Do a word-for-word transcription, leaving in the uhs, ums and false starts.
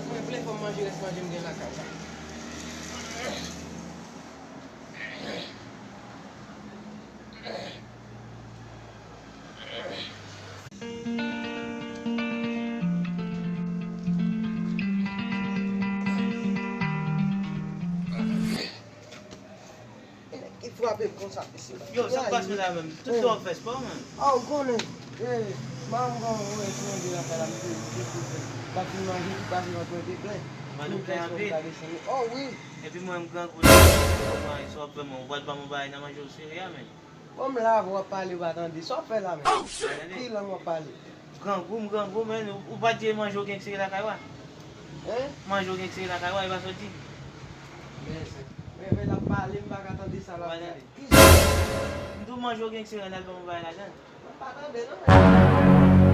Mwen vle fò m manje rès manje m gen lakay la. Ki frape m konsa, mesye? Yo, sa k pase la menm? Tout tan w ap fè spò, menm. Ah, ou konnen. Eh, manman m gen yon manje lakay la, m te, m te pou fè. Pa fin manje, ki pase nan plen te plen. Mwen te plen anpil. Oh, wi. Epi mwen, m grangou la, sa w ap fè mwen? Ou pral ban mwen bagay nan manje w sere a, menm. Bon, m lave, w ap pale, w pa tande. Sa w ap fè la, menm? Ki lang w ap pale? Grangou, m grangou, men ou, ou pa t di manje w gen k sere lakay w a? Hein? Manje w gen k sere lakay w a, e pa sa w di? Men, men, men l ap pale, m pa ka tande sa l ap di. Ki sa? M di w manje w gen k sere, l al ban mwen bagay ladan. Mwen pa tande, non, men.